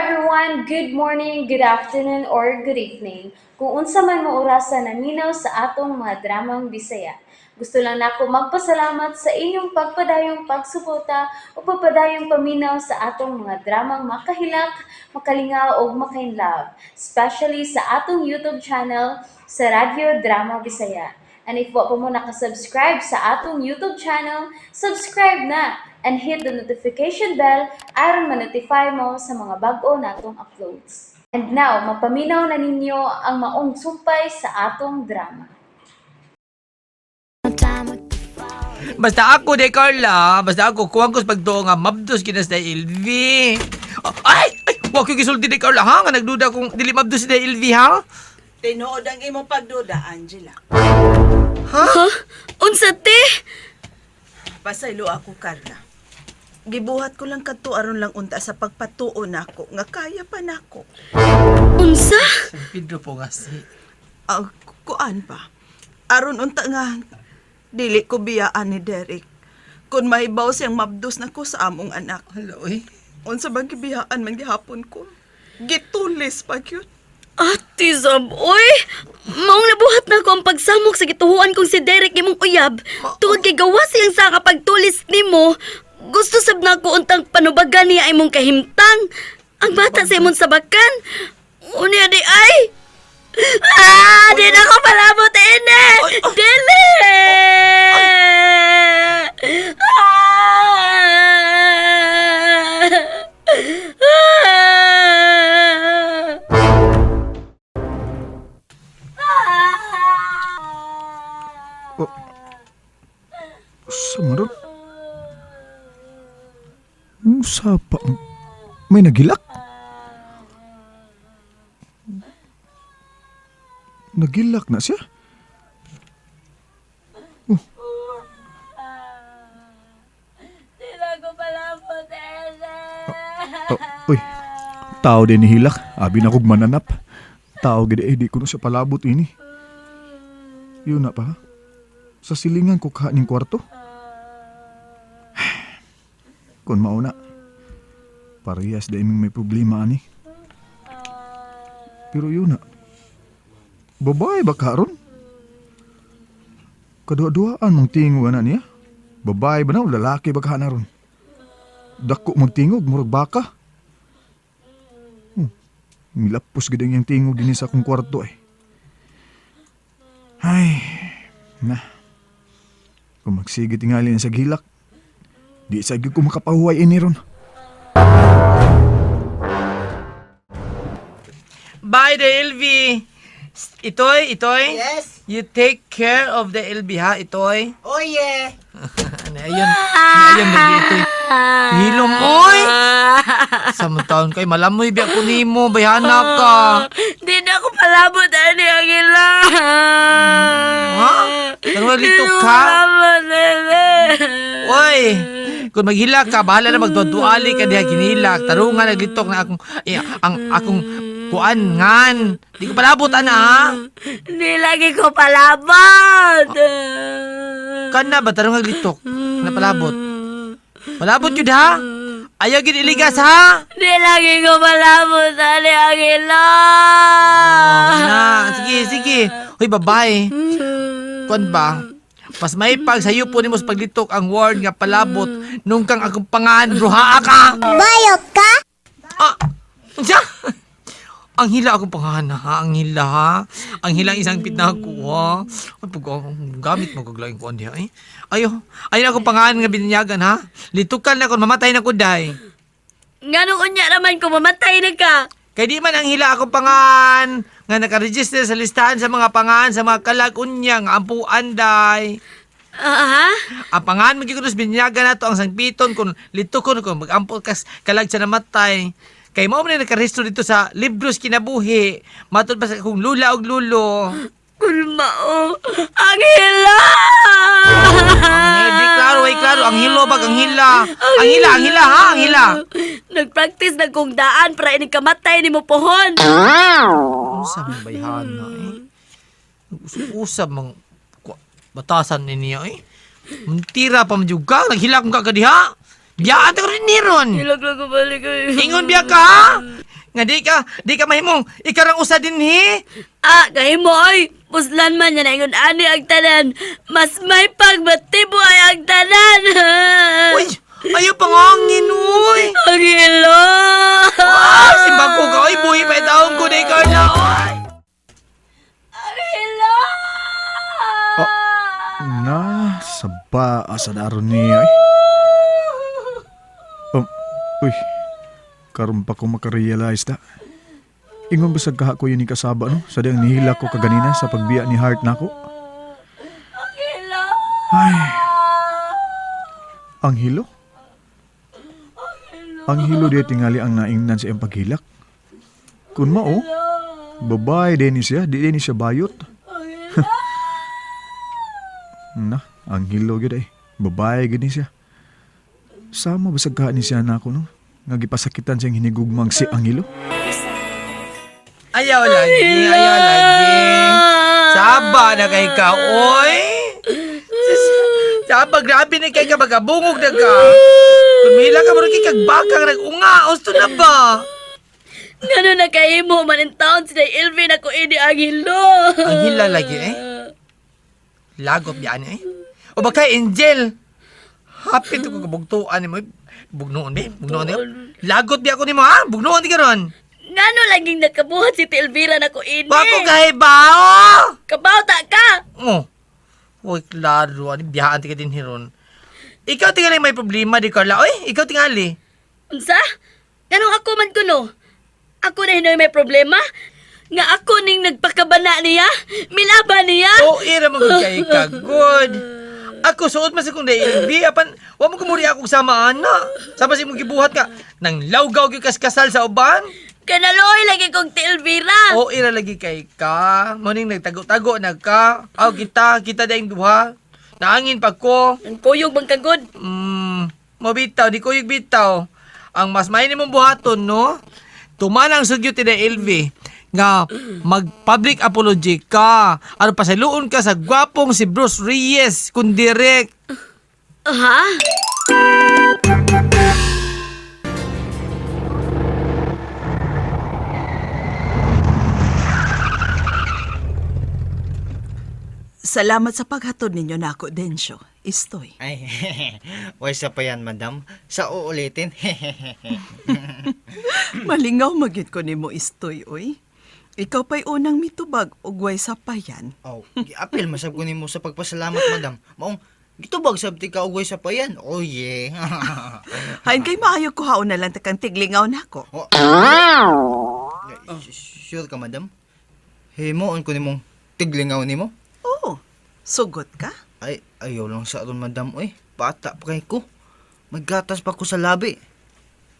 everyone! Good morning, good afternoon, or good evening. Kung unsa man mo orasa naminaw sa atong mga dramang Bisaya. Gusto lang nako magpasalamat sa inyong pagpadayong pagsuporta o pagpadayong paminaw sa atong mga dramang makahilak, makalingaw ug makainlove, especially sa atong YouTube channel sa Radyo Drama Bisaya. And if wa pa mo nakasubscribe sa atong YouTube channel, subscribe na and hit the notification bell aron ma-notify mo sa mga bag-o natong uploads. And now, mapaminaw na ninyo ang maong sumpay sa atong drama. Basta ako de Carla, basta ako kuwang ko sa pagtuo nga mabdos kina sa LV. Ay, ay, wa ko gisulti de Carla ha, nga nagduda kung dili mabdos si LV ha. Tinuod ang imong pagduda, Angela. Ha? Unsa te? Pasaylo ako, Carla. Gibuhat ko lang kadto aron lang unta sa pagpatuo nako nga kaya pa nako. Unsa? San Pedro po nga si. Ah, kuan ba? Aron unta nga dili ko biyaan ni Derek. Kun mahibaw siyang mabdos nako sa among anak. Hala oy. Unsa bang gibiyaan man gihapon ko? Gitulis pa gyud. Ate Zab, oy! Maong nabuhat na ako ang pagsamok sa gituhuan kong si Derek imong uyab. Tungod kay gawas siyang sa kapagtulis nimo, gusto sab na ako untang panubagan niya imong kahimtang. Ang bata sa imong sabakan. Unya di ay! Ah, di na ako palabot ini! Dili! Ah! Ah! Sa maron? Sa pa? May nagilak? Nagilak na siya? Di na ako palabot ini! Oh, uy, tao din ni Hilak. Abi na kog mananap. Tao gid eh, di ko na siya palabot ini. Yun na pa. Sa silingan ko kaha ning kwarto. Kung mauna, parehas da iming may problema ani. Pero yun na. Babae ba karon? Kadua-duaan mong tingog ana niya. Babae ba na o lalaki ba kaha na ron? Dako magtingog, murag baka. Milapos gid ang iyang tingog dinhi sa akong kwarto eh. Ay, na. Kung magsige tingali na sa gilak, di sa gyud ko makapahuway ini ron. Bye the LV. Itoy, Itoy. Yes. You take care of the LV ha, Itoy. Oh yeah. Ano, ayun. Ayun, lagi Itoy. Hilom, oy! Sa mga taon kay malamoy biya ko nimo, bayhana ka. Di na ako palabot ani ang ila. Ha? Tanong lito ka? Palabot ini. Oy, kung maghilak ka, bahala na magduduali ka diha ginilak. Tarungan naglitok na akong eh, ang akong kuan ngan. Di ko palabot ana ha. Di lagi ko palabot. Kana ba tarungan litok na palabot. Palabot yun ha. Ayaw gid iligas ha. Di lagi ko palabot ani ang ila. Na, sige, sige. Hoy, babae. Kuan ba? Mas may pag sayo po nimo sa paglitok ang word nga palabot nung kang akong pangan bruhaa ka. Bayot ka? Ah! Unsa? Ang hila akong pangana ha, ang hila ha. Ang hilang isang pit na ako ha. Ay, pag gamit mo kaglaing kuan diha eh. Ayo, ayo akong pangalan nga binyagan ha. Litukan na kon mamatay na ko day. Ngano unya naman ko mamatay na ka. Kay di man ang hila akong pangan nga nakaregister sa listahan sa mga pangan sa mga kalag unya nga ampuan day. Ah, ha? Ang pangan mo gyud binyagan nato ang sangpiton kung litukon kung magampo kas kalag sa namatay. Kay mao man ni nakarehistro dito sa libros kinabuhi. Matod pa sa kung lula og lulo. Kulmao. Ang hila. Ang di klaro, ay klaro ang hilo bag ang hila. Ang hila, ang hila ha, ang hila. Nagpractice na kong daan para inig kamatay ni mo pohon. Unsa man bayhana eh. Usab mang batasan ni niya eh. Mentira pa man jud ka, naghila kong kagadiha. Biyaan ta ko rin ni ron. Ilog lang ko balik ay. Ingon biya ka ha? Nga di ka mahimong ikarang usa dinhi. Ah, kahimo oy. Puslan man yan ingon ani ang tanan. Mas may pagmatibo ay ang tanan. Uy, ayaw pangangin, uy. Ang hilo. Ah, simbang ko ka, uy, buhi pa taong ko na ikaw na, uy. Ang hilo. Na, saba asa na aron niya eh. Uy, karon pa ko makarealize ta. Ingon ba sa kaha ko yun ni kasaba no? Sa diyang nihila ko kaganina sa pagbiya ni Heart nako. Ang hilo. Ay. Ang hilo? Ang hilo di tingali ang naingnan sa iyang paghilak. Kun mao, babae din siya, di din siya bayot. Na, ang hilo gyud ay. Babae gyud ni siya. Sama basag ka ni siya nako no? Nga gipasakitan siyang hinigugmang si Angelo. Ayaw lagi, ayaw lagi. Saba na kay ka, oy. Sis, saba, grabe na kay ka, magabungog na ka. Kung mahila ka, murag kay kagbakang nag-unga, usto na ba? Ngano na kahimo man in town si Day Elvin ako ini ang hilo. Ang hila lagi eh. Lagop yan eh. O baka Angel. Hapit ko kabugtuan ni mo. Bugnoon di, bugnoon di. Lagot di ako ni mo ha, bugnoon di karon. Ngano laging nakabuhat si Ti Elvira nako ini. Wa ko kahibao. Kabawta ka. Oh. Uy, klaro. Ano, biyaan ti ka din hiron. Ikaw tingali may problema di Carla. Oy, ikaw tingali. Unsa? Ganong ako man kuno? Ako na hinoy may problema? Nga ako ning nagpakabana niya? Milaban niya? Oo, ira mo gud kay ka. Good. Ako suot man sa kong DLB apan wa mo kumuri akong sama ana. Sama sa imong gibuhat ka nang lawgaw gyud kas kasal sa uban. Kanaloy lagi kong Ti Elvira. Oo, ira lagi kay ka. Morning nagtago-tago nagka. Aw kita, kita daing duha. Naangin pa ko. Ang kuyog bang kagod? Mabitaw, di ko yung bitaw. Ang mas may nimong buhaton, no? Tumanang sugyo ti LV nga mag-public apology ka. Ano pasaluon ka sa gwapong si Bruce Reyes kung direct. Ha? Salamat sa paghatod ninyo nako, Densyo. Istoy. Ay, why sa pa yan, madam? Sa uulitin. Malingaw magyud ko nimo Istoy, oy. Ikaw pa'y unang mitubag og way sa payan. Oh, giapil masab ko nimo sa pagpasalamat, madam. Maong gitubag sab ti ka og way sa pa yan. Oh yeah. Hain kay maayo ko haon na lang takang tiglingaw nako. Oh. Sure ka, madam? Himuon ko nimong tiglingaw nimo. Oo. Sugot ka? Ay, ayaw lang sa aron, madam, oy. Bata pa kay ko. Maggatas pa ko sa labi.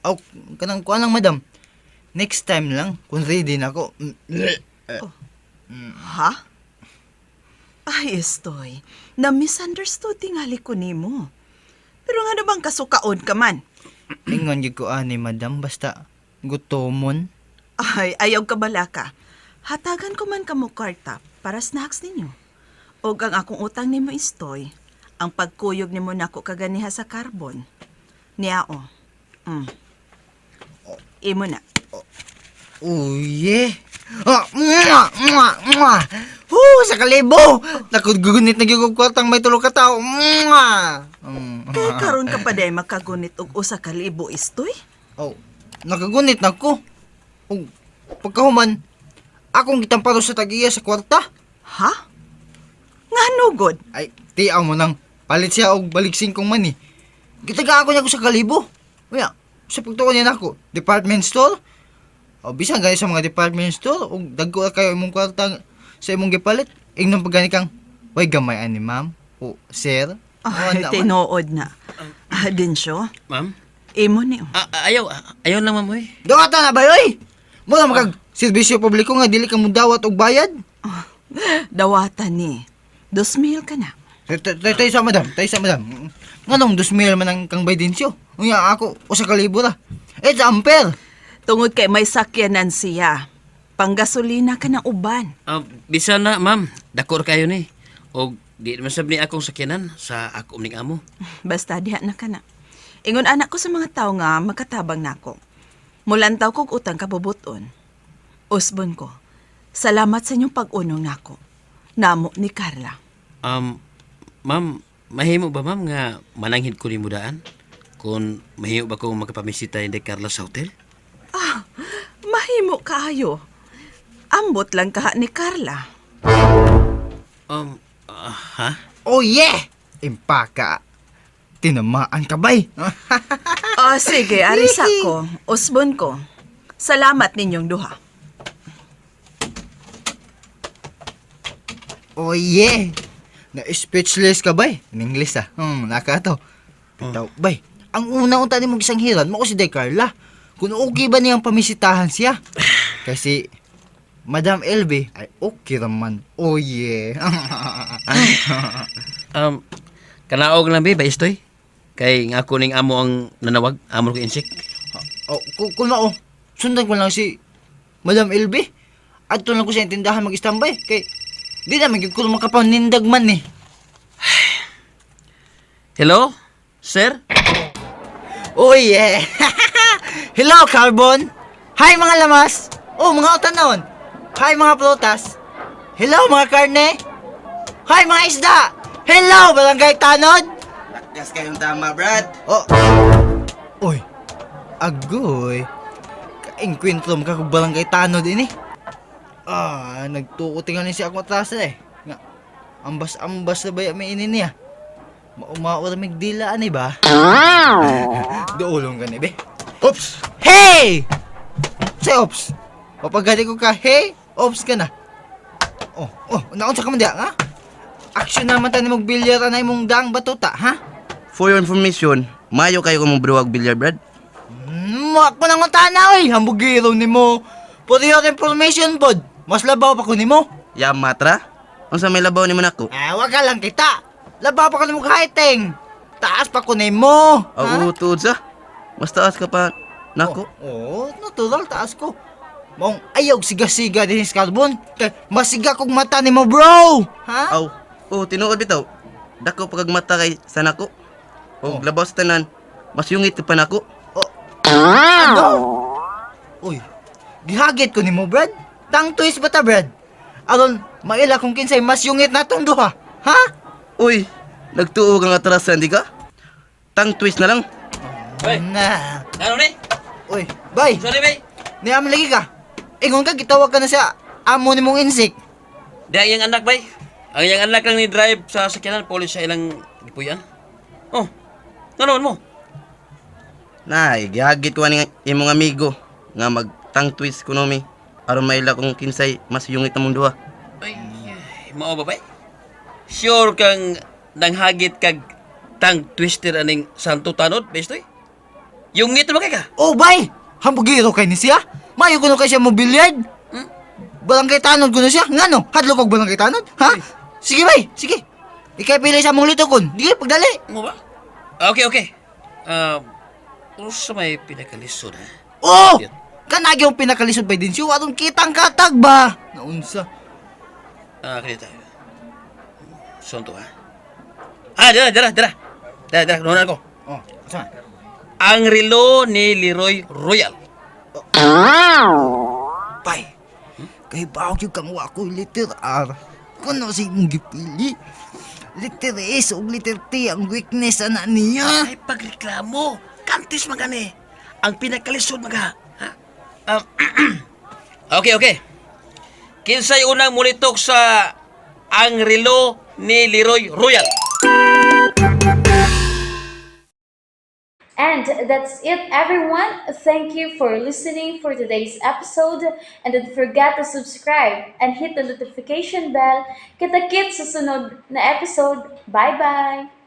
Aw, kanang kuan lang, madam. Next time lang, kung ready na ako. Ha? Ay, Estoy. Na-misunderstood tingali ko nimo. Pero nga bang kasukaon ka man? Ingon gyud ko ani, madam, basta gutomon. Ay, ayaw ka balaka. Hatagan ko man kamo karta para snacks ninyo. Og ang akong utang nimo Istoy, ang pagkuyog nimo nako kaganiha sa carbon. Niya o. Mm. Imo na. Oh, yeah. Ah, mwah, mwah, mwah. Huh, sa kalibo. Naku, gugunit na gyud og kwartang may tulo ka tawo. Mwah. Mm. Kay karon ka pa day makagunit og usa ka libo, Istoy. Oh, nakagunit na ko. Og pagkahuman, akong gitamparo sa tag-iya sa kwarta. Ha? Ngano god? Ay, tiaw mo nang palit siya og balik singkong man eh. Gitaga ako niya ko sa kalibo. Uya, sa pagtuon niya nako, department store. O bisan gani sa mga department store og dagko ra kayo imong kwarta sa imong gipalit. Ingnon pag gani kang, "Way gamay ani ma'am." O sir. Ay, O, ana man. tinuod na. Ah, Densyo, Ma'am? imo ni. Ah, ah, ayaw, ah, ayaw lang ma'am, oy. Dawata na ba oy? Mura makag serbisyo publiko nga dili ka mudawat og bayad. Dawatan ni. 2,000 ka na. Tay sa madam, tay sa madam. Nganong 2,000 man ang kang baydensyo? Unya ako usa ka libo ra. Eh, sa amper. Tungod kay may sakyanan siya. Panggasolina ka ng uban. Ah, bisa na, ma'am. Dakor kayo ni. O di naman sab ni akong sakyanan sa ako ning amo. Basta diha na ka na. Ingon anak ko sa mga tao nga makatabang nako. Mulantaw kog utang kabubuton. Usbon ko. Salamat sa inyong pag-unong nako. Namo ni Carla. Ma'am, mahimo ba ma'am nga mananghid ko nimo daan? Kung mahimo ba kong makapamisita ni Carla sa hotel? Ah, mahimo kaayo. Ambot lang kaha ni Carla. Ha? Oh yeah! Impaka. Tinamaan ka bay. Oh, sige, arisa ko. Usbon ko. Salamat ninyong duha. Oh yeah! Na-speechless ka bay. In English ah. Naka to. Bitaw, bay. Ang una unta ni mong isang hiran mo ko si De Carla. Kung okay ba niyang pamisitahan siya? Kasi Madam LB ay okay raman. Oh yeah. Kanaog lang ba istoy? Kay nga ako ning amo ang nanawag, amo ko insik. Oh, kung mao, sundan ko lang si Madam LB. Adto lang ko sa intindahan mag-standby kay di na magyud ko makapanindag man eh. Hello? Sir? Oh yeah! Hello, Carbon! Hi mga lamas! Oh, mga utanon! Hi mga prutas! Hello mga karne! Hi mga isda! Hello, Barangay Tanod! Lakas kayong tama, Brad. Oh! Uy! Agoy! Kainkwentro mo ka kung Barangay Tanod ini. Ah, nagtuko tingali siya akong atrasa eh. Nga, ambas-ambas na ba yung may ini niya? Maumaor mig dila ani ba? Doolong ka ni be. Oops! Hey! Say ops. Papagati ko ka, hey, ops ka na. Oh, naon sa kamanda, ha? Action naman tayo mong bilyar na imong daang batuta, ha? For your information, mayo kayo kung bruwag billiard, Brad. Ako nang utana, oy. Hambugiro ni mo. For your information, bod. Mas labaw pa ko nimo. Yamatra? Unsa may labaw ni nako? Ah, wag ka lang kita. Labaw pa ko nimo kahiting. Taas pa ko nimo. Aw, tuod sa. Mas taas ka pa nako. Oo, oh, natural taas ko. Maong ayaw siga-siga din sa carbon. Kay masiga kog mata nimo, bro. Ha? Aw, oh, tinuod bitaw. Dako pagkag mata kay sa nako. Og labaw sa tanan, mas yungit ka pa nako. Ano? Uy, gihagit ko nimo, Brad. Tang twist ba ta, Brad? Aron, maila kung kinsay mas yungit na tong duha. Ha? Uy, nagtuo kang atrasan di ka? Tang twist na lang. Uy. Na. Ano ni? Uy, bye. Sorry, bay. Niam lagi ka. Ingon ka, gitawag ka na sa amo ni mong insik. Di ang iyang anak, bay. Ang iyang anak lang ni drive sa sakyanan, police sa ilang gipuyan. Oh, ano man mo? Nay, gihagit ko ani imong amigo nga mag tang twist kuno mi. Aron maila kung kinsay mas yungit among duha. Ay, ay, mao ba, bay? Sure kang nanghagit kag tang twister aning Santo Tanod, bestoy? Yung ngito ba kay ka? Oh, bye! Hambugiro kay ni siya. Mayo kuno kay siya mo bilyard. Barangay tanod kuno siya. Ngano? Hadlo kog barangay tanod? Ha? Sige, bay. Sige. Ikay pili sa mong litokon. Sige, pagdali. Mo ba? Okay, okay. Sa may pinakalisod, ha? Oh! Kanagi yung pinakalisod by din siya. Aron kitang katag ba? Naunsa. Ah, kaya tayo. Sonto, ha? Ah, dira, dira, dira. Dira, dira, kununan ko. Oh, asa? Ang relo ni Leroy Royal. Bay. Kay bawag yung kang wa ko letter R. Kuno si imong gipili. Letter S ug letter T ang weakness ana niya. Ay, pagreklamo. Kantis man gani. Ang pinakalisod mga. Ha? Okay, okay. Kinsay unang mulitok sa ang relo ni Leroy Royal. And that's it, everyone. Thank you for listening for today's episode. And don't forget to subscribe and hit the notification bell. Kita-kits sa sunod na episode. Bye-bye!